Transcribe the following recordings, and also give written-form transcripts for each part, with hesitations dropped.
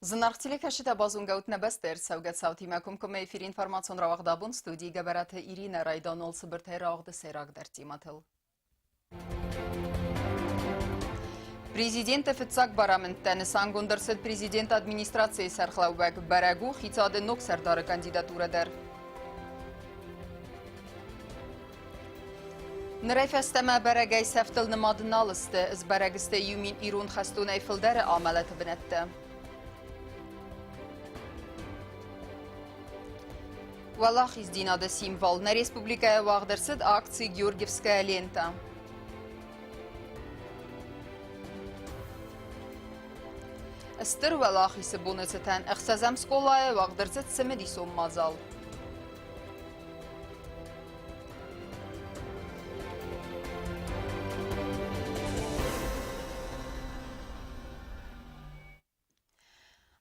Зынаргъ телекӕсджытӕ, базонгӕ ут нӕ бӕстӕ ӕрцӕугӕ цаутимӕ комкоммӕ эфиры информацион рауагъд абон студийы Гӕбӕраты Иринӕ райдауыныл цыбыртӕй рауагъды сӕйрагдӕр темӕтыл. Президенты фыццаг барамындтӕ нысангонд ӕрцыд президенты администрацийы сӕргълӕууӕг. Бӕрӕг у хицауады ног сӕрдары кандидатурӕ дӕр. Нырӕй фӕстӕмӕ бӕрӕгӕй сӕфтыл нымад нал сты, сбӕрӕг сты 1000 ирон хӕстонӕй фылдӕры амӕлӕты бынӕттӕ. Уӕлахиздзинады символ нӕ республикӕйы уагъд ӕрцыд акци «Георгиевская лента». Стыр Уӕлахизы боны цытӕн ӕхсӕзӕм скъолайы уагъд ӕрцыд цымыдисон мадзал.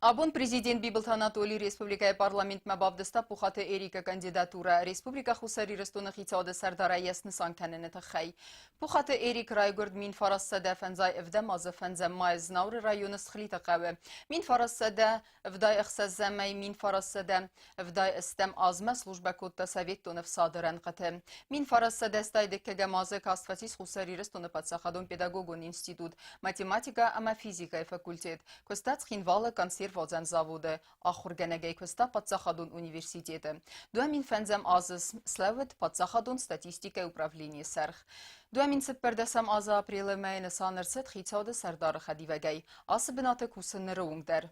Абон президент Бибылты Анатолий республикӕйы парламентмӕ бавдыста Пухаты Эрикы кандидатурӕ Республикӕ Хуссар Ирыстоны хицауады сӕрдарӕй йӕ снысан кӕныны тыххӕй. Пухаты Эрик райгуырд 1957 азы фӕндзӕм майы Знауыры районы Схлиты хъӕуы. 1976-ӕй 1978 азмӕ службӕ кодта Советтон ӕфсады рӕнхъыты. 1982 азы каст фӕцис Хуссар Ирыстоны паддзахадон педагогон институт, математикӕ ӕмӕ физикӕйы факультет. Куыста Цхинвалы консервуадзӕн заводы, ахуыргӕнӕгӕй куыста паддзахадон университеты. 2005 азы слӕууыд паддзахадон статистикӕйы управленийы сӕргъ. 2014 азы апрелы мӕйы нысан ӕрцыд хицауады сӕрдары хӕдивӕгӕй. Ацы бынаты кусы ныры онг дӕр.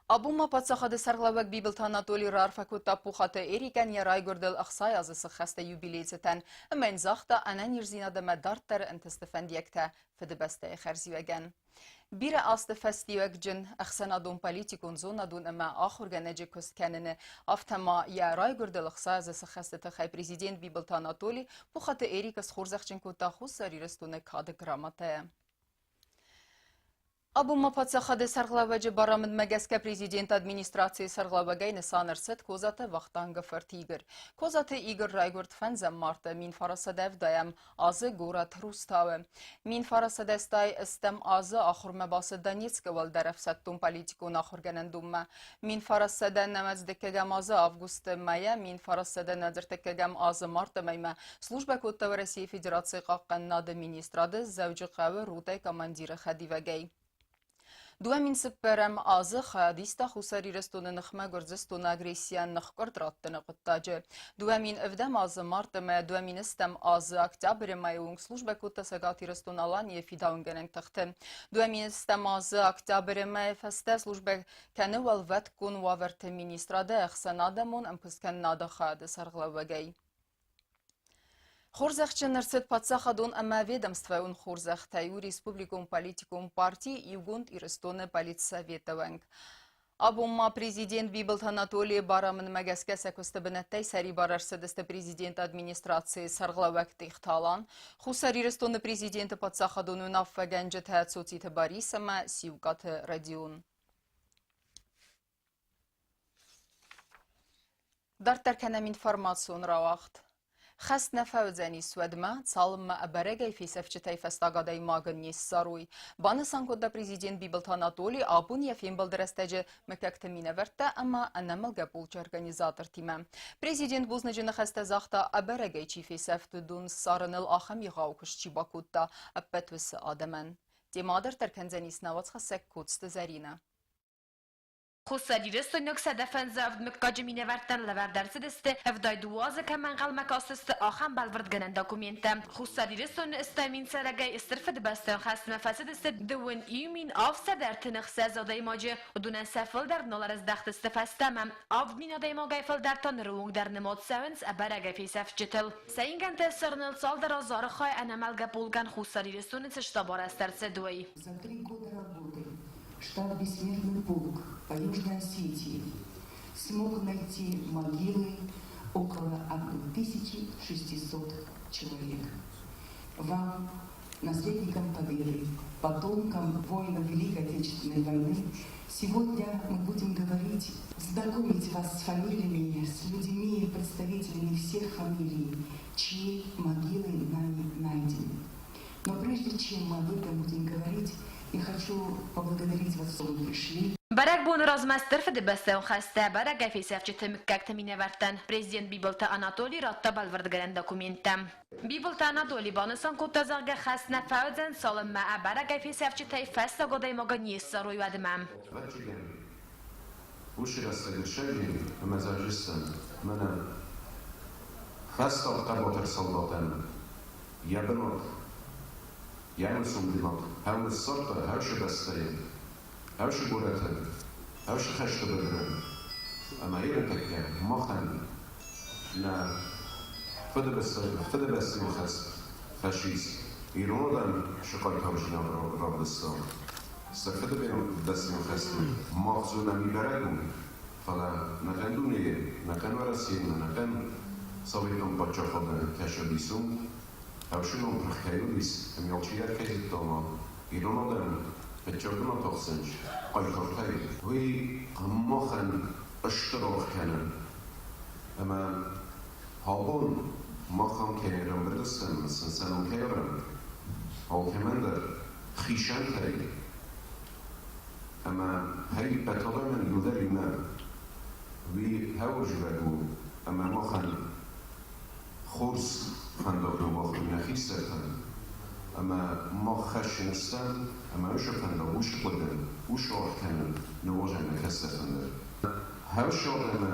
Абон ма паддзахады сӕргълӕууӕг Бибылты Анатолий раарфӕ кодта Пухаты Эрикӕн йӕ райгуырдыл 60 азы сыххӕсты юбилейы цытӕн ӕмӕ йын загъта ӕнӕниздзинад ӕмӕ дарддӕры ӕнтысты фӕндиӕгтӕ Фыдыбӕстӕйы хӕрзиуӕгӕн. Бирӕ азты фӕстиуӕгджын ӕхсӕнадон-политикон, зонадон ӕмӕ ахуыргӕнӕджы куыст кӕныны, афтӕ ма йӕ райгуырдыл 60 азы сыххӕсты тыххӕй президент Бибылты Анатолий Пухаты Эрикы схорзӕхджын кодта Хуссар Ирыстоны Кады грамотӕйӕ. Абон ма паддзахады сӕргълӕууӕджы барамындмӕ гӕсгӕ президенты администрацийы сӕргълӕууӕгӕй нысан ӕрцыд Козаты Вахтангы фырт Игорь. Козаты Игорь райгуырд фӕндзӕм марты 1970 азы горӕт Рустауы. 1980 азы ахуырмӕ бацыд Донецкы уӕлдӕр ӕфсӕддон-политикон ахуыргӕнӕндонмӕ. 1992 азы августы мӕйӕ 1993 азы марты мӕймӕ Службӕ кодта Уӕрӕсейы Федерацийы хъахъхъӕнынады министрады Дзӕуджыхъӕуы ротӕйы командиры хӕдивӕгӕй. 2004 азы хайадиста Хуссар Ирыстоны ныхмӕ Гуырдзыстоны агрессийӕн ныхкъуырд раттыны хъуыддаджы. 2007 азы март ӕмӕ 2008 азы октябры мӕйы онг службӕ кодта Цӕгат Ирыстон-Аланийы фидауынгӕнӕн тыхты. 2008 азы октябры мӕйы фӕстӕ службӕ кӕны уӕлвӕткон уавӕрты министрады ӕхсӕнадӕмон ӕмпыскӕнынады хайады сӕргълӕууӕгӕй. Хорзӕхджын ӕрцыд паддзахадон ӕмӕ ведомствӕйон хорзӕхтӕй у республикон политикон парти Иугонд Ирыстоны политсоветы уӕнг. Абон ма президент Бибылты Анатолийы барамындмӕ гӕсгӕ сӕ куысты бынӕттӕй сӕрибар ӕрцыдысты президенты администрацийы сӕргълӕууӕг Тъехты Алан, Хуссар Ирыстоны президенты паддзахадон уынаффӕгӕнджытӕ Цоциты Барис ӕмӕ Сиукъаты Родион. Дарддӕр кӕнӕм информацион рауагъд. Хӕст нӕ фӕуыдзӕнис уӕдмӕ, цалынмӕ ӕбӕрӕгӕй фесӕфджытӕй фӕстаг адӕймагы не ссарой. Банысан кодта президент Бибылты Анатолий абон йӕ фембӕлды рӕстӕджы мыггӕгты минӕвӕрттӕ ӕмӕ ӕнӕмӕлгӕ полчы организатортимӕ. Президент бузныджы ныхӕстӕ загъта, ӕбӕрӕгӕй чи фесӕфт, уыдон ссарыныл ахӕм егъау куыст чи бакодта, ӕппӕт уыцы адӕмӕн. Темӕ адарддӕр кӕндзӕнис науӕдзхӕссӕг Коцты Зӕринӕ. Хуссарирыстойнаг 105 мыггаджы минӕвӕрттӕн лӕвӕрд ӕрцыдысты, 72 азы кӕм ӕнхъӕлмӕ кастысты, ахӕм бӕлвырдгӕнӕн документтӕ. Хуссар Ирыстоны 8000 цӕрӕгӕй Стыр Фыдыбӕстӕйон хӕстмӕ фӕцыдысты 21 736 адӕймаджы. Уыдонӕн сӕ фылдӕр нал ӕрӕздӕхтысты фӕстӕмӕ. 7000 адӕймагӕй фылдӕр та ныры онг дӕр нымад цӕуынц ӕбӕрӕгӕй фесӕфджытыл. Сӕ ингӕнтӕ ссарыныл цалдӕр азы хай ӕнӕмӕлгӕ полкӕн Хуссар Ирыстоны цы штаб арӕзт ӕрцыд, уый. За 3 года работы штаб «Бессмертный полк» по Южной Осетии смог найти могилы около 1600 человек. Вам, наследникам Победы, потомкам воинов Великой Отечественной войны, сегодня мы будем говорить, знакомить вас с фамилиями, с людьми, представителями всех фамилий, чьи могилы нами найдены. Но прежде чем мы об этом будем говорить, И хочу поблагодарить вас, что вы пришли. Бӕрӕгбоны размӕ Стыр Фыдыбӕстӕйон хӕсты ӕбӕрӕгӕй фесӕфджыты мыггӕгты минӕвӕрттӕн президент Бибылты Анатоли радта бӕлвырдгӕнӕн документтӕ. Бибылты Анатоли банысан кодта, зӕгъгӕ, хӕст нӕ фӕуыдзӕн, цалынмӕ ӕбӕрӕгӕй фесӕфджытӕй фӕстаг адӕймагы не ссарой, уӕдмӕ. Уыцы рӕстӕг ссӕджы ӕмӕ зӕрдыстӕн мӕнӕ фӕстаг хъӕбатыр салдатӕн йӕ бынат, йӕ ӕнцон бынат хӕуы ссардта хӕрзы бӕстӕйы, хӕрзы горӕты, хӕрзы хӕсты быдыры ӕмӕ ирӕттӕгтӕ махӕн нӕ Фыдыбӕстӕйон хӕст фӕцис, ирон адӕм цы хъайтардзинад равдыста, Сӕ фыдыбӕстӕйон хӕсты мах зонӕм бӕрӕг у, фӕлӕ нӕхъӕн дунейы, нӕхъӕн Уӕрӕсейы, нӕхъӕн Советон паддзахады кӕсӕбис у, ӕфсымӕрон пырх кӕй уыдис, ӕмӕ алчидӕр кӕй зыдта, ома ирон адӕм фыццаг бынат ахсынц хъайтартӕй. Уый махӕн стыр аргъ кӕны ӕмӕ абон мах ам кӕй ӕрӕмбырд стӕм ӕмӕ сын сӕ ном кӕй арӕм, алкӕмӕн дӕр хицӕнтӕй ӕмӕ ӕппӕт адӕмӕн иуылдӕр иумӕ уый хӕуызивӕг у ӕмӕ махӕн хорз фӕндаг ныууагътой нӕ хистӕртӕн ӕмӕ мах хӕсджын стӕм ӕмӕ уыцы фӕндаг, уыцы хъуыды, уыцы аргъ кӕнын ныууадзӕм нӕ кӕстӕртӕн дӕр. Хӕрз адӕмы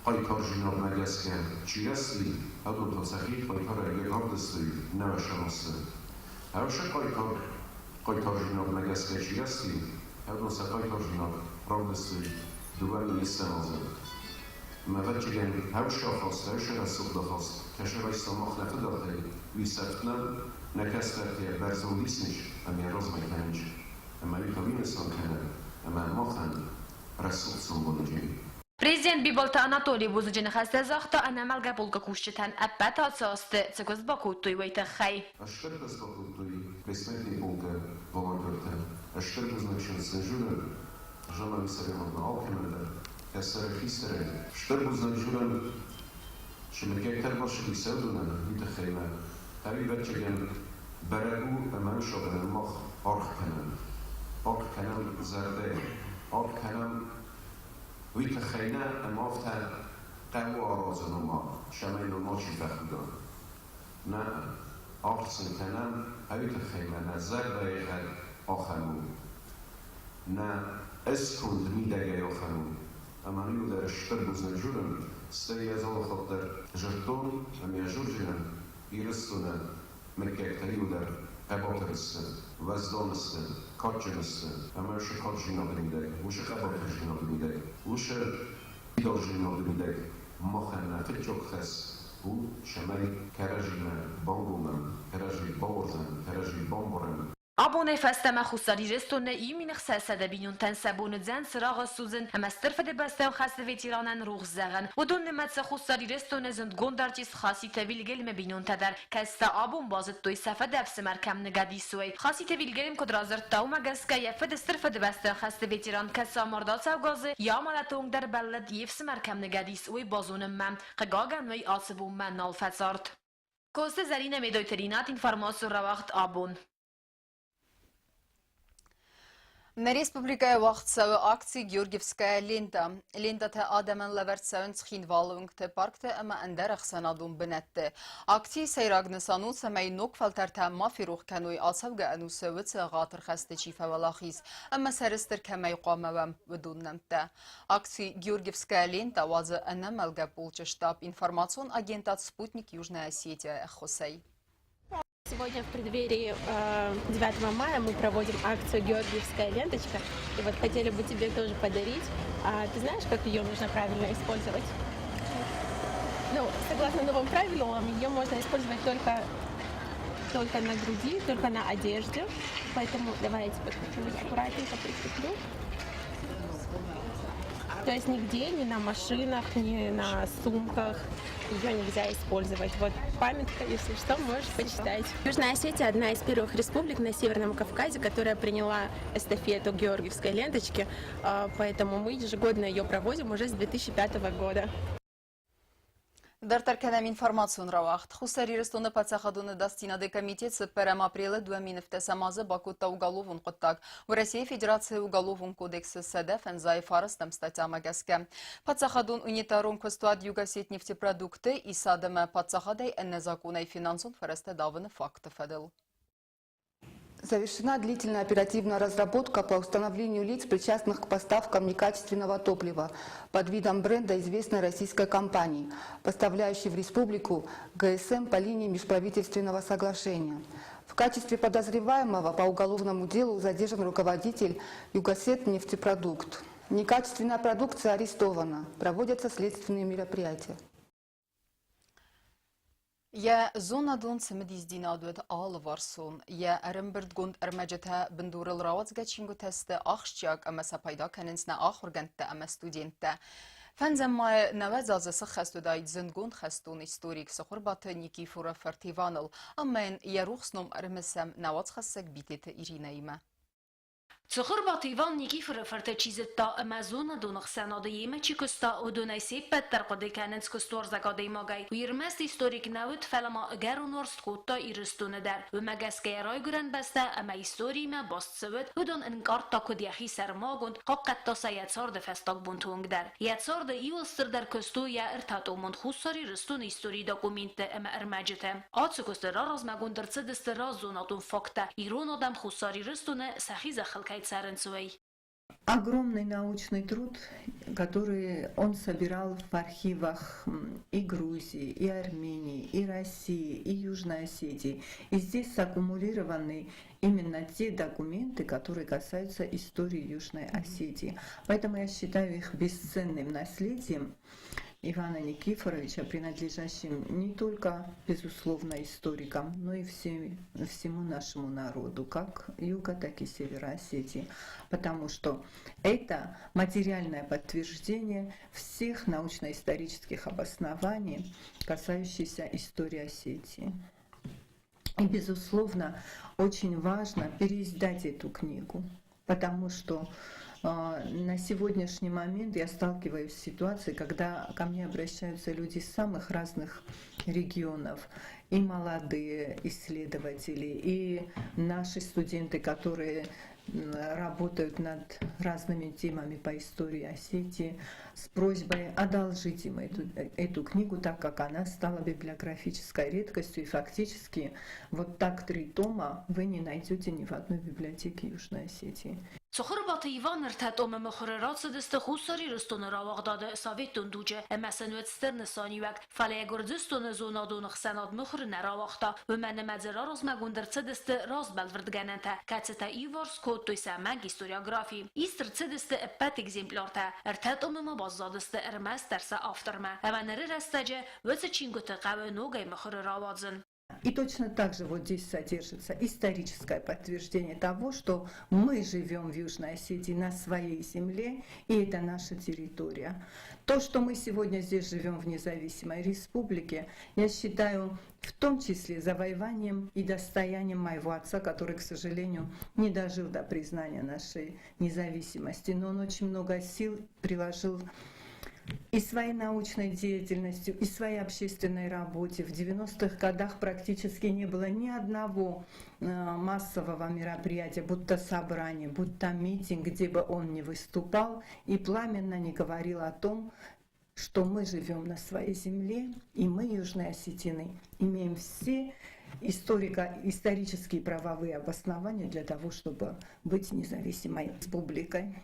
хъайтардзинадмӕ гӕсгӕ чи рӕзти, уыдон та сӕхи хъайтарӕй равдыстой нӕуӕсӕнасты. Хӕрзы хъайтар хъайтардзинадмӕ гӕсгӕ чи рӕзти, уыдон сӕ хъайтардзинад равдыстой дыууӕ министры азы. Мӕвӕццӕгӕн, хӕрзы ахаст, хӕрзы рӕсугъд ахаст, кӕсы райста мах нӕ фыдӕлтӕй, уый сӕфт нӕу, нӕ кӕстӕртӕ бӕрзонд исынц ӕмӕ йӕ размӕ кӕнынц, ӕмӕ уый та уый нысан кӕны, ӕмӕ махӕн рӕсугъд сомбоныджы. Президент Бибылты Анатолий бузныджы ныхӕстӕ загъта ӕнӕмӕлгӕ полкы кусджытӕн ӕппӕт ацы азты цы куыст бакодтой, уый тыххӕй. Стыр куыст бакодтой Бессмертный полкы волонтертӕ. Стыр бузныг сын цы журы Жанна Виссарионовна алкӕмӕн дӕр, кӕстӕрӕй хистӕрӕй. Стыр бузныг журӕн сымыггӕгтӕ ӕрбацыди цӕудзынӕн, уый тыххӕй мӕ ӕвӕццӕгӕн бӕрӕг у ӕмӕ ӕнсадӕн мах аргъ кӕнӕм. Аргъ кӕнӕм зӕрдӕйӕ, аргъ кӕнӕм Уый тыххӕй нӕ, ӕмӕ афтӕ хъӕуы аразын, ома, цӕмӕй ныл мачи фӕхуда. Нӕ, аргъ сын кӕнӕм, уый тыххӕй мӕ нӕ зӕрдӕйы гъӕд ахӕм у. Нӕ ӕсконд мидӕгӕй ахӕм у, ӕмӕ иу дӕр стыр бузныг дзурын, стӕй йӕ алы хатт дӕр зыдтон ӕмӕ йӕ зурджынӕн Ирыстоны мыггӕгтӕ иуылдӕр хъӕбатыр сты, уӕздан сты, кадджын сты ӕмӕ уыцы кадджинады мидӕг, уыцы хъӕбатырдзинады мидӕг, уыцы фидардзинады мидӕг махӕн нӕ фыццаг хӕс у, цӕмӕй кӕрӕдзимӕ бангомӕм, кӕрӕдзи бауарзӕм, кӕрӕдзи бамбарӕм. Абонӕй фӕстӕмӕ Хуссар Ирыстоны иу 1600 бинонтӕн сӕ бон уыдзӕн цырагъы судзын ӕмӕ Стыр Фыдыбӕстӕйон хӕсты ветеранӕн рухс зӕгъын. Уыдон нымӕцы Хуссар Ирыстоны зындгонд артист Хаситы Вильгельмы бинонтӕ дӕр, кӕцытӕ абон базыдтой сӕ фыдӕфсымӕр кӕм ныгӕд ис, уый. Хаситы Вильгельм куыд радзырдта, уымӕ гӕсгӕ йӕ фыд Стыр Фыдыбӕстӕйон хӕсты ветеран, кӕцы амард ацӕугӕ азы, йӕ амӕлӕты онг дӕр бӕллыд, йе фсымӕр кӕм ныгӕд ис, уый базонынмӕ. Хъыгагӕн, уый ацы бонмӕ нал фӕцард. Коцты Зӕринӕ Медойты Ринат информацион рауагъд абон. Нӕ республикӕйы уагъд цӕуы акци «Георгиевская лента». Лентӕтӕ адӕмӕн лӕвӕрд цӕуынц Цхинвалы уынгты, паркты ӕмӕ ӕндӕр ӕхсӕнадон бынӕтты. Акцийы сӕйраг нысан у, цӕмӕй ног фӕлтӕртӕ ма ферох кӕной ацӕугӕ ӕнусы уыцы ӕгъатыр хӕсты чи фӕуӕлахиз ӕмӕ сӕрыстыр кӕмӕй хъуамӕ уӕм, уыдон нӕмттӕ. Акци «Георгиевская лента» уадзы ӕнӕмӕлгӕ полчъы штаб информацион агентад «Спутник Южная Осетия» ӕххуысӕй. Сегодня в преддверии 9 мая мы проводим акцию «Георгиевская ленточка». И вот хотели бы тебе тоже подарить. А ты знаешь, как ее нужно правильно использовать? Ну, согласно новым правилам, ее можно использовать только на груди, только на одежде. Поэтому давай я тебе как-нибудь аккуратненько прикреплю. То есть нигде, ни на машинах, ни на сумках ее нельзя использовать. Вот памятка, если что, можешь почитать. Южная Осетия – одна из первых республик на Северном Кавказе, которая приняла эстафету Георгиевской ленточки, поэтому мы ежегодно ее проводим уже с 2005 года. Дарддӕр кӕнӕм информацион рауагъд. Хуссар Ирыстоны паддзахадон ӕдасдзинады комитет цыппӕрӕм апрелы 2007 азы бакодта уголовон хъуыддаг Уӕрӕсейы Федерацийы Уголовон кодексы 159 статьямӕ гӕсгӕ. Паддзахадон унитарон куыстуат Югосетнефтепродукты исад ӕмӕ паддзахадӕй ӕнӕзакъонӕй финансон фӕрӕзтӕ давыны факты фӕдыл. Завершена длительная оперативная разработка по установлению лиц, причастных к поставкам некачественного топлива под видом бренда известной российской компании, поставляющей в республику ГСМ по линии межправительственного соглашения. В качестве подозреваемого по уголовному делу задержан руководитель Югосет нефтепродукт. Некачественная продукция арестована. Проводятся следственные мероприятия. Йӕ зонадон цымыдисдзинад уыд алыварсон. Йӕ ӕрӕмбырдгонд ӕрмӕджытӕ бындурыл рауадзгӕ чингуытӕ сты ахсджиаг ӕмӕ сӕ пайда кӕнынц нӕ ахуыргӕндтӕ ӕмӕ студенттӕ. Фӕндзӕм майы нӕуӕдз азы сыххӕст уыдаид зындгонд хӕстон историк Цыхуырбаты Никифоры фырт Иваныл, ӕмӕ йын йӕ рухс ном ӕрымысӕм нӕ уацхӕссӕг Битеты Иринӕимӕ. Цыхуырбаты Иван Никифоры фырты чи зыдта ӕмӕ зонадон ӕхсӕнады йемӕ чи куыста, уыдонӕй се ппӕт дӕр хъуыды кӕнынц куыстуарзаг адӕймагӕй. Уый ӕрмӕст историк нӕ уыд, фӕлӕ ма ӕгӕрон уарзт кодта Ирыстоны дӕр. Уымӕ гӕсгӕ йӕ райгуырӕн бӕстӕ ӕмӕ историимӕ баст цы уыд, уыдон ӕнкъардта куыд йӕхи сӕрмагонд, хъахъхъӕдта сӕ йӕ царды фӕстаг бонты онг дӕр. Йӕ царды иуыл стырдӕр куыст у йӕ ӕртӕтомон Хуссар Ирыстоны историйы документтӕ ӕмӕ ӕрмӕджытӕ. Ацы куысты раразмӕгонд ӕрцыдысты раззонадон факттӕ, ирон адӕм Хуссар Ирыстоны сӕхи зӕххыл кӕй цӕрынц, уый. Огромный научный труд, который он собирал в архивах и Грузии, и Армении, и России, и Южной Осетии. И здесь саккумулированы именно те документы, которые касаются истории Южной Осетии. Поэтому я считаю их бесценным наследием Ивана Никифоровича, принадлежащим не только, безусловно, историкам, но и всем, всему нашему народу, как юга, так и севера Осетии, потому что это материальное подтверждение всех научно-исторических обоснований, касающихся истории Осетии. И, безусловно, очень важно переиздать эту книгу, потому что на сегодняшний момент я сталкиваюсь с ситуацией, когда ко мне обращаются люди из самых разных регионов, и молодые исследователи, и наши студенты, которые работают над разными темами по истории Осетии, с просьбой одолжить им эту книгу, так как она стала библиографической редкостью, и фактически вот так три тома вы не найдете ни в одной библиотеке Южной Осетии. Цыхуырбаты Иван ӕртӕ томы мыхуыры рацыдысты Хуссар Ирыстоны рауагъдады Советон дуджы ӕмӕ сын уыд стыр нысаниуӕг, фӕлӕ йӕ Гуырдзыстоны зонадон ӕхсӕнад мыхуыры нӕ рауагъта, уымӕн ӕмӕ дзы раразмӕгонд ӕрцыдысты раст бӕлвырдгӕнӕнтӕ, кӕцытӕ иуварс кодтой сӕ мӕнг историографи. Ист ӕрцыдысты ӕппӕт экземпляртӕ, ӕртӕ томы ма баззадысты ӕрмӕстдӕр сӕ автормӕ, ӕмӕ ныры рӕстӕджы уыцы чингуыты хъӕуы ногӕй мыхуыры рауадзын. И точно так же вот здесь содержится историческое подтверждение того, что мы живем в Южной Осетии на своей земле, и это наша территория. То, что мы сегодня здесь живем в независимой республике, я считаю в том числе завоеванием и достоянием моего отца, который, к сожалению, не дожил до признания нашей независимости, но он очень много сил приложил и своей научной деятельностью, и своей общественной работе. В 90-х годах практически не было ни одного массового мероприятия, будь то собрание, будь то митинг, где бы он не выступал и пламенно не говорил о том, что мы живем на своей земле, и мы, южные осетины, имеем все исторические правовые обоснования для того, чтобы быть независимой республикой.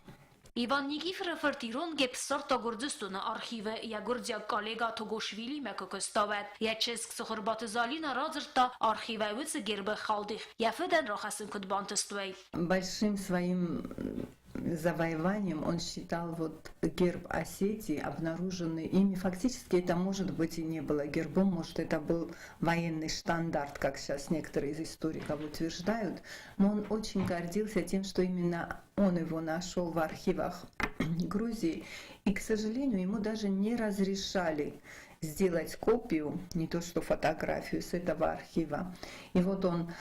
Иван Никифоры фырт ирон герб ссардта Гуырдзыстоны архивы, йӕ гуырдзиаг коллегӕ Тогошвилимӕ куы куыста, уӕд. Йӕ чызг Цыхуырбаты Залинӕ радзырдта, архивӕй уыцы гербы халдих йӕ фыдӕн рахӕссын куыд бантыст, уый. Большим своим завоеванием он считал вот герб Осетии, обнаруженный ими. Фактически это, может быть, и не было гербом, может, это был военный штандарт, как сейчас некоторые из историков утверждают, но он очень гордился тем, что именно он его нашел в архивах Грузии, и, к сожалению, ему даже не разрешали сделать копию, не то что фотографию с этого архива. И вот он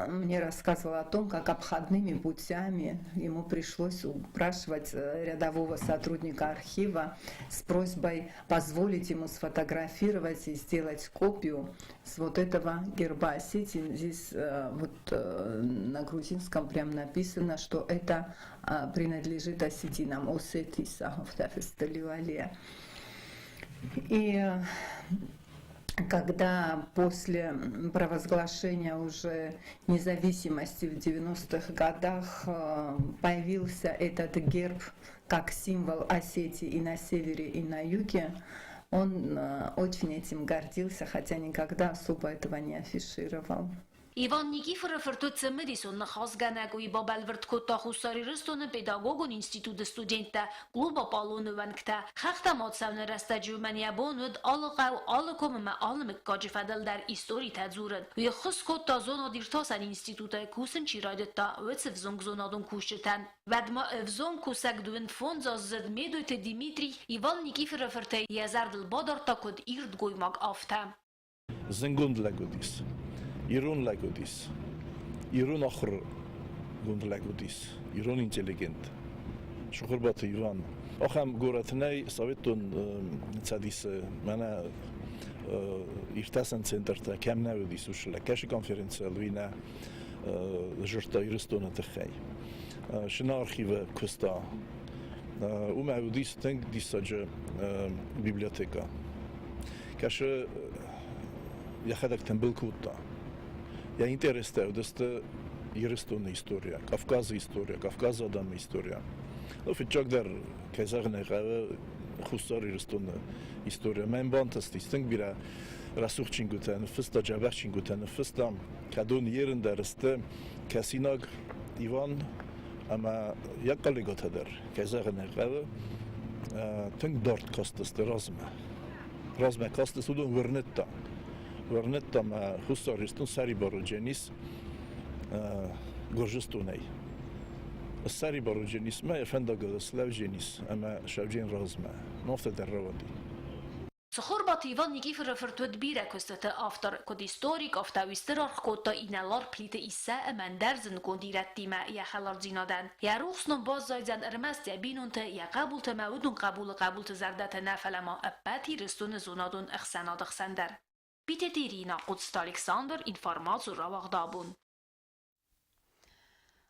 мне рассказывал о том, как обходными путями ему пришлось упрашивать рядового сотрудника архива с просьбой позволить ему сфотографировать и сделать копию с вот этого герба Осетии. Здесь вот на грузинском прям написано, что это принадлежит осетинам, Осетиса, И когда после провозглашения уже независимости в 90-х годах появился этот герб как символ Осетии и на севере, и на юге, он очень этим гордился, хотя никогда особо этого не афишировал. Иван Никифоры фырт уыд цымыдисон ныхасгӕнӕг, уый бабӕлвырд кодта Хуссар Ирыстоны педагогон институты студенттӕ, клуб Аполлон-ы уӕнгтӕ. Хӕхтӕм ацӕуыны рӕстӕджы уымӕн йӕ бон уыд алы хъӕу, алы ком ӕмӕ алы мыггаджы фӕдыл дӕр историтӕ дзурын. Уый ӕххуыс кодта зонад-иртасӕн институты кусын чи райдыдта, уыцы ӕвзонг зонадон кусджытӕн. Уӕдмӕ ӕвзонг кусӕг дыууынфондзаздзыд Медойты Дмитрий Иван Никифоры фыртӕй йӕ зӕрдыл бадардта куыд ирд гоймаг, афтӕ. Зынгонд лӕг уыдис, ирон лӕг уыдис, ирон ахуыргонд лӕг уыдис, ирон интеллигент. Сухурбаты Иван. Ахӕм горӕт нӕй Советон Цӕдисы мӕнӕ иртасӕн центртӕ кӕм нӕ уыдис, уыцы лӕг. Кӕсы конференцийыл уый нӕ дзырдта Ирыстоны тыххӕй. Сына архивы куыста. Уымӕ уыдис тынг диссаджы библиотекӕ. Кӕсы, йӕхӕдӕг тымбыл кодта. Йӕ интерестӕ уыдысты Ирыстоны история, Кавказы история, Кавказы адӕмы история. Ну, фыццагдӕр, кӕй зӕгъын ӕй хъӕуы, Хуссар Ирыстоны история. Мӕн бантыстис тынг бирӕ рӕсугъд чингуытӕ ныффыста, дзӕбӕх чингуытӕ ныффыста, кӕдон ерын дӕр сты кӕсинаг Иван ӕмӕ йӕ коллегӕтӕ дӕр, кӕй зӕгъын ӕй хъӕуы, тынг дард кастысты размӕ. Размӕ кастысты, уыдон уырныдта. Уырныдта мӕ Хуссар Ирыстон сӕрибар уыдзӕнис Гуырдзыстонӕй. Ссӕрибар уыдзӕнис мӕ йӕ фӕндагыл слӕудзӕнис ӕмӕ сӕвджен размӕ. Ну, афтӕ дӕр рауади. Цхуырбаты Иван Никифоры фырт уыд бирӕ куыстыты автор, куыд историк, афтӕ уый стыр аргъ кодта инӕлар Плиты Иссӕ ӕмӕ ӕндӕр зындгонд ирӕттимӕ йӕ хӕлардзинадӕн. Йӕ рухс ном баззайдзӕн ӕрмӕст йӕ бинонты, йӕ хъӕбулты ӕмӕ уыдон хъӕбулы хъӕбулты зӕрдӕты нӕ, фӕлӕ ма ӕппӕт Ирыстоны зонадон ӕхсӕнады хсӕн дӕр. Битеты Ирина, Хъуцты Александр, информаци рауагъд абон.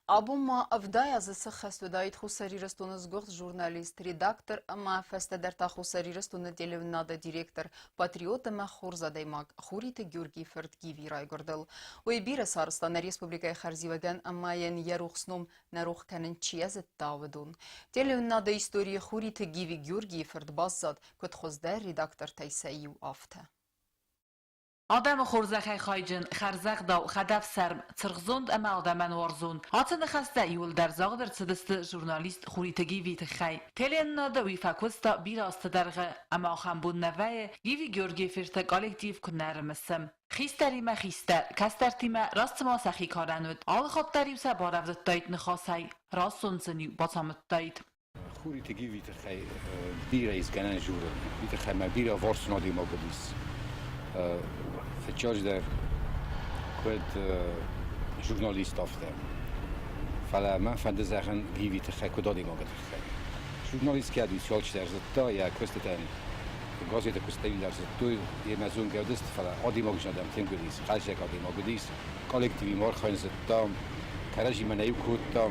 Абон ма 70 азы сыххӕст уыдаид Хуссар Ирыстоны сгуыхт журналист, редактор ӕмӕ фӕстӕдӕр та Хуссар Ирыстоны телеуынынады директор, патриот ӕмӕ хорз адӕймаг Хуриты Георгийы фырт Гиви райгуырдыл. Уый бирӕ сарӕзта нӕ республикӕйы хӕрзиуӕгӕн ӕмӕ йын йӕ рухс ном нӕ рох кӕнын чи зыдта, уыдон. Телеуынынады историйы Хуриты Гиви Георгийы фырт баззад, куыд хуыздӕр редактортӕй сӕ иу, афтӕ. Адӕмы хорзӕхӕй хайджын, хӕрзӕгъдау, хӕдӕфсарм, цыргъзонд ӕмӕ адӕмӕн уарзон. Ацы ныхӕстӕ иуылдӕр загъд ӕрцыдысты журналист Хуриты Гивийы тыххӕй. Теленнады уый фӕкуыста бирӕ азты дӕргъы, ӕмӕ ахӕм бон нӕ вӕййы, Гиви Георгийы фырты коллектив куы нӕ ӕрымысы. Хистӕримӕ хистӕр, кӕстӕртимӕ раст цыма сӕхи карӕн уыд, алы хатт дӕр-иу сӕ барӕвдыдтаид ныхасӕй, раст зонд сын-иу бацамыдтаид. Хуриты Гиви тыххӕй бирӕ ис гӕнӕн дзурын. Уый тыххӕй мӕ бирӕ варсон адӕймаг уыдис. Фыццаджыдӕр, куыд журналист афтӕ. Фӕлӕ мӕн фӕнды зӕгъын Гиви тыххӕй куыд адӕймагы тыххӕй. Журналист кӕд уыд, алчидӕр зыдта, йӕ куыстытӕн газеты куыстытӕ дӕр зыдтой, йемӕ зонгӕ уыдысты, фӕлӕ адӕймагджын адӕм тынг уыдис, хъазӕг адӕймаг уыдис, коллективимӕ архайын зыдта, кӕрӕдзимӕ нӕ иу кодта.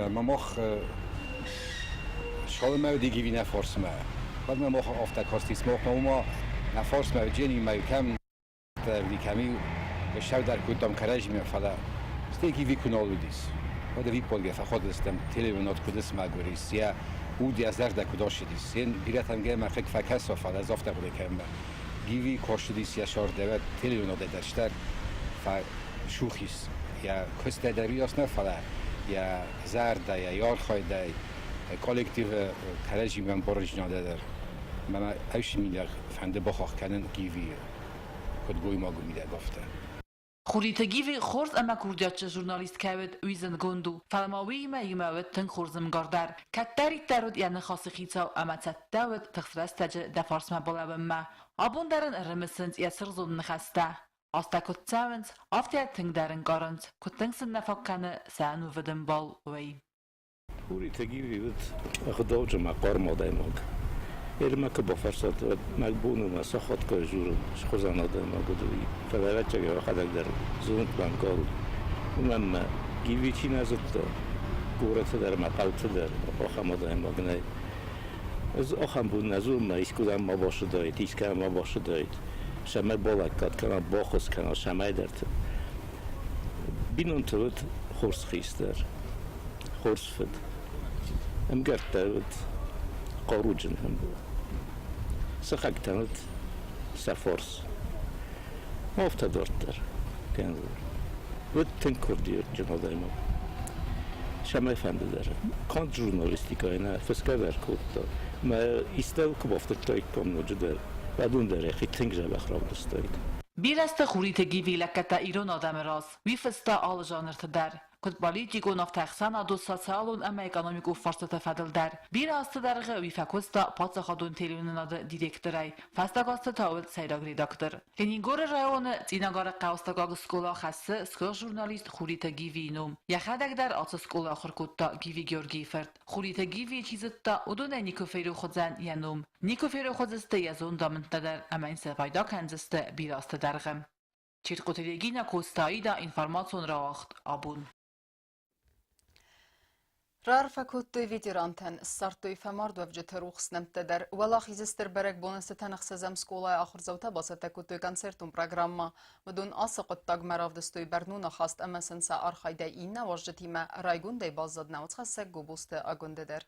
Ма мах Шалымӕ уыди Гиви нӕ фарсмӕ. Уӕд ма мах афтӕ кастис, мах ма уымӕ нӕ фарсмӕ Джени ма кӕм уыди, кӕм-иу сӕвдӕр кодтам кӕрӕдзимӕ, фӕлӕ стӕй Гиви куы нал уыдис, уӕд ӕвиппайгӕ фӕхуадыстӕм телеуынад куыд смӕгуыр ис, йӕ уд йӕ зӕрдӕ куыд асыдис. Йен бирӕтӕм гӕмӕ хъыг фӕкӕса, фӕлӕ ӕз афтӕ хъуыды кӕнын. Гиви кастыдис йӕ сӕрдӕвӕд телеуынадӕй дӕр фӕсух ис. Йӕ куыстӕй дӕр уыйас нӕ, фӕлӕ йӕ зӕрдӕ, йӕ архайдӕй, коллективы кӕрӕдзимӕ ӕмбарындзинадӕй дӕр. Мӕнӕ ӕфсымӕр фӕнды бахахх кӕнын Гивийы, куыд гоймагы мидӕг, афтӕ. Хуриты Гиви хорз ӕмӕ курдиатджын журналист кӕй уыд, уый зындгонд у, фӕлӕ ма уыимӕ иумӕ уыд тынг хорз ӕмгар дӕр. Кӕддӕриддӕр уыд йӕ ныхасы хицау ӕмӕ цӕттӕ уыд тыхст рӕстӕджы дӕ фарсмӕ балӕууынмӕ. Абон дӕр ын ӕрымысынц йӕ цыргъзонд ныхӕстӕ. Азтӕ куыд цӕуынц, афтӕ тынгдӕр ӕнкъарынц, куыд тынг сын нӕ фаг кӕны сӕ ӕнувыд ӕмбал, уый. Хуриты Гиви уыд ӕгъдауджын ӕмӕ хъарм адӕймаг. Елмӕ куы бафарстат, уӕд мӕ бон у мӕ сахатгай дзурын, схуызӕн адӕймаг уыд уый. Фӕлӕ ӕвӕццӕгӕн йӕхӕдӕг дӕр зондмӕ ӕнхъӕл уыд. Уымӕн ӕмӕ Гиви чи нӕ зыдта, горӕты дӕр ӕмӕ хъӕуты дӕр ахӕм адӕймаг нӕй. Ӕз ахӕм бон нӕ зонын, ӕмӕ искуыдӕм ма бацыдаид, искӕмӕ ма бацыдаид, цӕмӕй балӕггад кӕна, баххуыс кӕна цӕмӕйдӕрты. Бинонты уыд хорз хистӕр, хорз фыд. Ӕмгӕрттӕ уыд хъаруджын ӕмбал. Сыхӕгтӕн уыд сӕ фарс. Афтӕ дарддӕр кӕндзӕн. Уыд тынг курдиатджын адӕймаг. Цӕмӕй фӕнды дӕр. Канд журналистикӕйы нӕ, фысгӕ дӕр кодта. Мӕ истӕуыл куы бафтыдтаиккам ноджыдӕр, уӕд уым дӕр йӕхи тынг дзӕбӕх равдыстаид. Бирӕ сты Хуриты Гиви лӕггӕдтӕ ирон адӕмы раз. Уый фыста алы жанрты дӕр, куыд политикон, афтӕ ӕхсӕнадон, социалон ӕмӕ экономикон фарстаты фӕдыл дӕр. Бирӕ азты дӕргъы уый фӕкуыста паддзахадон телеуынынады директорӕй, фӕстаг азты та уыд сӕйраг редактор. Ленингоры районы Цъинагары хъӕустагаг скъола хӕссы сгуыхт журналист Хуриты Гивийы ном. Йӕхӕдӕг дӕр ацы скъола ахуыр кодта Гиви Георгийы фырт. Хуриты Гивийы чи зыдта, уыдонӕй никуы ферох уыдзӕн йӕ ном. Никуы ферох уыдзысты йӕ зондамындтӕ дӕр ӕмӕ йын сӕ пайда кӕндзысты бирӕ азты дӕргъы. Чиркъуты Регина Костаида информацион рауагъд абон. Раарфӕ кодтой ветерантӕн, ссардтой фӕмардуӕвджыты рухс нӕмттӕ дӕр. Уӕлахизы стыр бӕрӕгбоны цытӕн ӕхсӕзӕм скъолайы ахуырдзаутӕ бацӕттӕ кодтой концертон программӕ. Уыдон ацы хъуыддагмӕ равдыстой бӕрнон ахаст ӕмӕ сын сӕ архайдӕй иннӕ уазджытимӕ райгондӕй баззад нӕ уацхӕссӕг Гобозты Агуындӕ дӕр.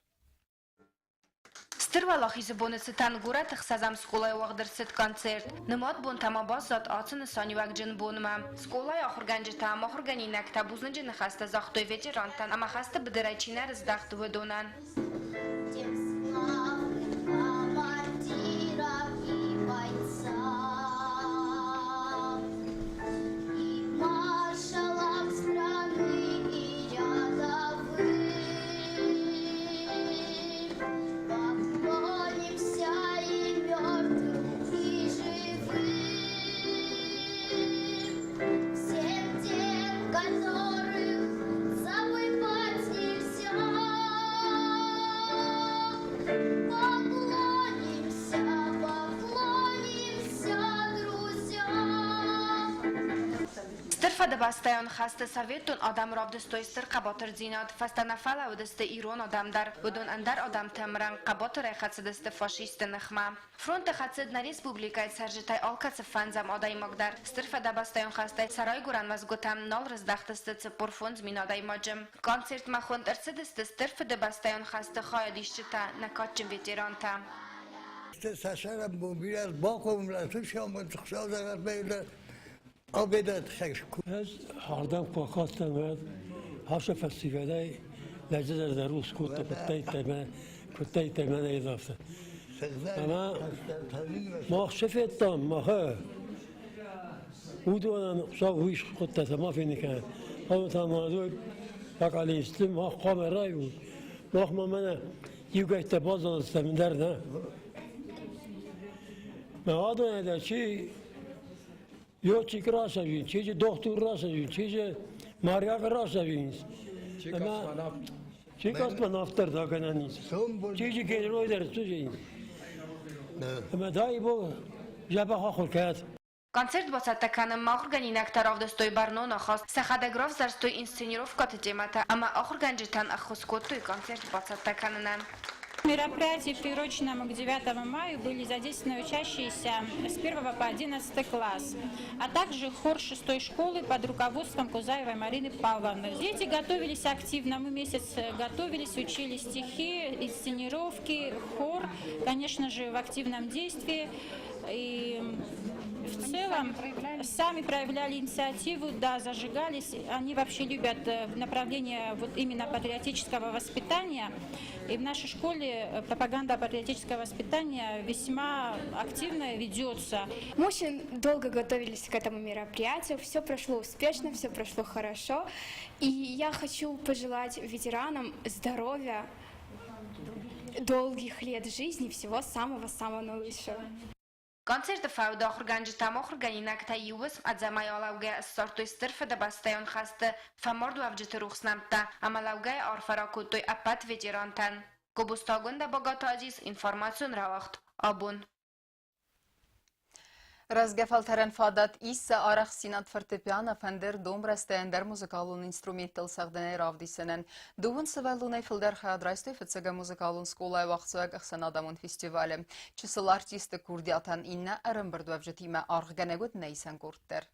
Стыр Уӕлахизы боны цытӕн горӕты ӕхсӕзӕм скъолайы уагъд ӕрцыд концерт. Нымад бонтӕ ма баззад ацы нысаниуӕгджын бонмӕ. Скъолайы ахуыргӕнджытӕ ӕмӕ ахуыргӕнинӕгтӕ бузныджы ныхӕстӕ загътой ветерантӕн ӕмӕ хӕсты быдырӕй чи нӕ рыздӕхт, уыдонӕн. Поклонимся и мертвым, и живым, всем тем, которых забывать нельзя. Поклонимся, поклонимся, друзья. Стыр Фыдыбӕстӕйон хӕсты советон адӕм равдыстой стыр хъӕбатырдзинад, фӕстӕ нӕ фӕлӕууыдысты ирон адӕм дӕр, уыдон ӕндӕр адӕмты ӕмрӕнхъ хъӕбатырӕй хӕцыдысты фашистты ныхмӕ. Фронты хӕцыд нӕ республикӕйы цӕрджытӕй алкӕцы фӕндзӕм адӕймаг дӕр. Стыр Фыдыбӕстӕйон хӕстӕй сӕ райгуырӕн мӕсгуытӕм нал рыздӕхтысты 45 000 адӕймаджы. Концертмӕ хуынд ӕрцыдысты Стыр Фыдыбӕстӕйон хӕсты хайадисджытӕ, нӕ кадджын ветерантӕ. Сӕ бирӕ бакомлӕ, Ӕз ардӕм куы акастӕн, уӕд ацы фӕсивӕдӕй лӕджы рухс кодта, куыдтӕйттӕ мӕнӕ афтӕ. Ӕмӕ мах цы федтам, махы уыдонӕн Хуыцау уый скодта, ма фенын кӕнӕд. Ӕмӕ та ма бакъалисты мах хъуамӕ райут. Мах ма мӕнӕ иугӕйттӕ баззадыстӕм дӕр нӕ. Мӕ адонӕй дӕр чи Летчик расавин, чи же доктор расавин, чи же моряк расавин. Чи космонавт. Чи космонавт дӕр кӕнӕн ис. Чи же герой дӕр сужин. Ӕмӕ дай бог, дзӕбӕх ахуыр кӕнӕт. Концерт бацӕттӕ кӕнынмӕ ахуыргӕнинӕгтӕ равдыстой бӕрнон ахаст, сӕхӕдӕг равзӕрстой инсценировкӕты темӕтӕ ӕмӕ ахуыргӕнджытӕн ӕххуыс кодтой концерт бацӕттӕ кӕнынӕн. В мероприятии, приуроченном к 9 мая, были задействованы учащиеся с 1 по 11 класс, а также хор 6 школы под руководством Кузаевой Марины Павловны. Дети готовились активно, мы месяц готовились, учили стихи, инсценировки, хор, конечно же, в активном действии. И В целом сами проявляли инициативу, да, зажигались. Они вообще любят направление вот именно патриотического воспитания. И в нашей школе пропаганда патриотического воспитания весьма активно ведется. Мы очень долго готовились к этому мероприятию, все прошло успешно, все прошло хорошо. И я хочу пожелать ветеранам здоровья, долгих лет жизни, всего самого-самого наилучшего. Концерты фӕуды ахуыргӕнджытӕ ӕмӕ ахуыргӕнинӕгтӕ иу уысм ӕдзӕмӕй алӕугӕйӕ ссардтой Стыр Фыдыбӕстӕйон хӕсты фӕмардуӕвджыты рухс нӕмттӕ ӕмӕ лӕугӕйӕ арфӕ ракодтой ӕппӕт ветерантӕн. Гобозты Богаты Азиз, информацион рауагъд «Абон». Рӕзгӕ фӕлтӕрӕн фадат ис сӕ арӕхстдзинад фортепиано, фӕндыр, домбрӕстӕ, ӕндӕр музыкалон инструменттыл цӕгъдынӕй равдисынӕн. Дыууын сывӕллонӕй фылдӕр хайад райстой фыццагӕм музыкалон скъолайы уагъдцӕуӕг ӕхсӕнадӕмон фестивалы. Чысыл артисты курдиатӕн иннӕ ӕрӕмбырдуӕвджытимӕ аргъгӕнӕг уыд нӕ исӕн къорд дӕр.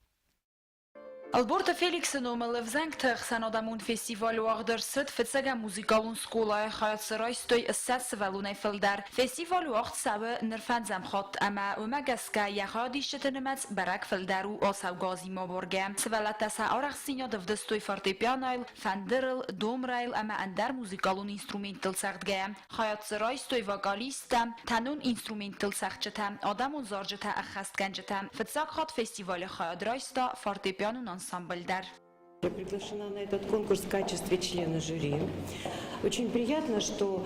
Ӕлборты Феликсы номыл ӕвзӕнгты ӕхсӕнадӕмон фестиваль уагъд ӕрцыд фыццӕгӕм музыкалон скъолайы хайад цы райстой 20 сывӕллонӕй фылдӕр. Фестиваль уагъд цӕуы ныр фӕндзӕм хатт ӕмӕ уымӕ гӕсгӕ йӕ хайадисджыты нымӕц бӕрӕг фылдӕр у ацӕугӕ азимӕ абаргӕ. Сывӕллӕттӕ сӕ арӕхстдзинад ӕвдыстой фортепианойыл, фӕндырыл, домрайыл ӕмӕ ӕндӕр музыкалон инструменттыл цӕгъдгӕйӕ. Хайад дзы райстой вокалисттӕ, тӕнон инструменттыл цӕгъдджытӕ, адӕмон зарджытӕ ӕххӕстгӕнджытӕ. Фыццаг хатт фестивалы хайад райста фортепианон ансамбль дӕр. Я приглашена на этот конкурс в качестве члена жюри. Очень приятно, что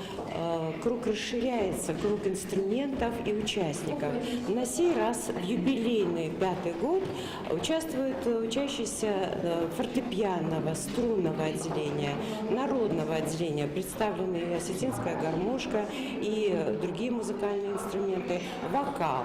круг расширяется, круг инструментов и участников. На сей раз в юбилейный пятый год участвуют учащиеся фортепианного, струнного отделения, народного отделения. Представлены и осетинская гармошка, и другие музыкальные инструменты, вокал.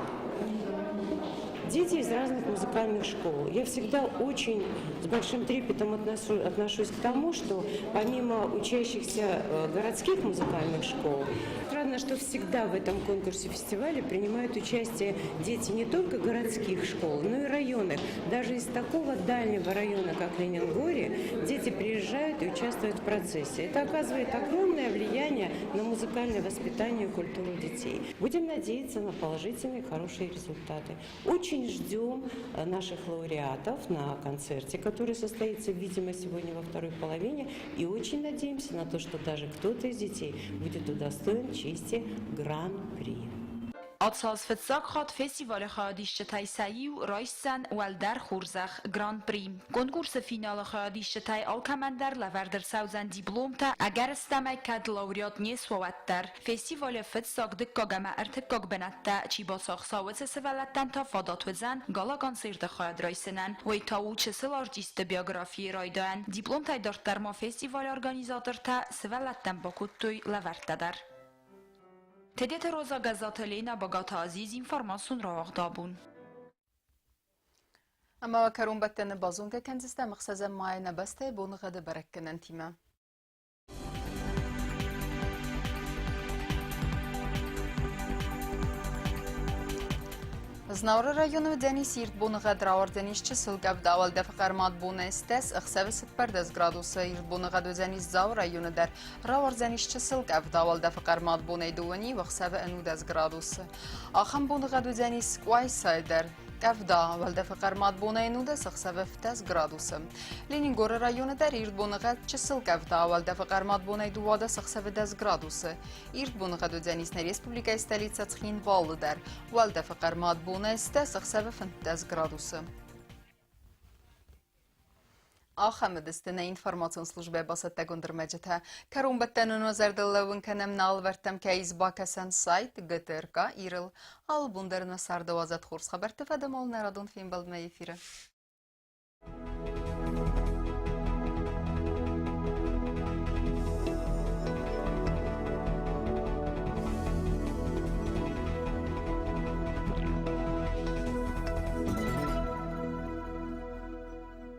Дети из разных музыкальных школ. Я всегда очень с большим трепетом отношусь к тому, что помимо учащихся городских музыкальных школ, странно, что всегда в этом конкурсе фестивале принимают участие дети не только городских школ, но и районных. Даже из такого дальнего района, как Ленингоре, дети приезжают и участвуют в процессе. Это оказывает огромное влияние на музыкальное воспитание и культуру детей. Будем надеяться на положительные, хорошие результаты. Очень ждем наших лауреатов на концерте, который состоится, видимо, сегодня во второй половине. И очень надеемся на то, что даже кто-то из детей будет удостоен чести Гран-при. Ацы аз фыццаг хатт фестивалы хайадисджытӕй сӕ иу райсдзӕн уӕлдӕр хорзӕх Гран-при. Конкурсы финалы хайадисджытӕй алкӕмӕн дӕр лӕвӕрд ӕрцӕудзӕн дипломтӕ, ӕгӕрыстӕмӕй кӕд лауреат не суа, уӕддӕр. Фестивалы фыццаг, дыккаг ӕмӕ ӕртыккаг бынӕттӕ чи бацахса, уыцы сывӕллӕттӕн та фадат уыдзӕн гала-концерты хайад райсынӕн. Уый та у чысыл артистты биографийы райдайӕн. Дипломтӕй дарддӕр ма фестивалы организатортӕ сывӕллӕттӕн бакодтой лӕвӕрттӕ дӕр. Тедеты Роза, Гӕззаты Ленӕ, Багаты Азиз, информацион рауагъд абон. Ӕмӕ кӕронбӕттӕны базонгӕ кӕндзыстӕм ӕхсӕзӕм майы нӕ бӕстӕйы боныгъӕды бӕрӕггӕнӕнтимӕ. Знауыры районы уыдзӕнис ирд боныгъӕд, рауардзӕнис чысыл къӕвда, уӕлдӕфы хъӕрмад бонӕй стӕс, ӕхсӕвы 14 градусы. Ирд боныгъӕд уыдзӕнис Дзауы районы дӕр, рауардзӕнис чысыл къӕвда, уӕлдӕфы хъӕрмад бонӕй дыууӕ ӕхсӕвы 19 градусы. Ахӕм боныгъӕд уыдзӕнис Къуайсайы дӕр. Къӕвда, уӕлдӕфы хъӕрмад бонӕй 19 ӕхсӕвы 17 градусы. Ленингоры районы дӕр ирд боныгъӕд чысыл къӕвда, уӕлдӕфы хъӕрмад бонӕй 12 ӕхсӕвы 10 градусы. Ирд боныгъӕд уыдзӕнис нӕ республикӕйы столицӕ Цхинвалы дӕр. Уӕлдӕфы хъӕрмад бонӕй 10 ӕхсӕвы 15 градусы. Ахӕм уыдысты нӕ информацион службӕйы бацӕттӕгонд ӕрмӕджытӕ. Кӕронбӕттӕны нӕ зӕрдыл лӕууын кӕнӕм нӕ алывӕрдтӕм кӕй ис бакӕсӕн сайт ГТРК Ирыл. Алы бон дӕр нӕ царды уадзӕд хорз хабӕртты фӕдыл нӕ радон фембӕлдмӕ эфиры.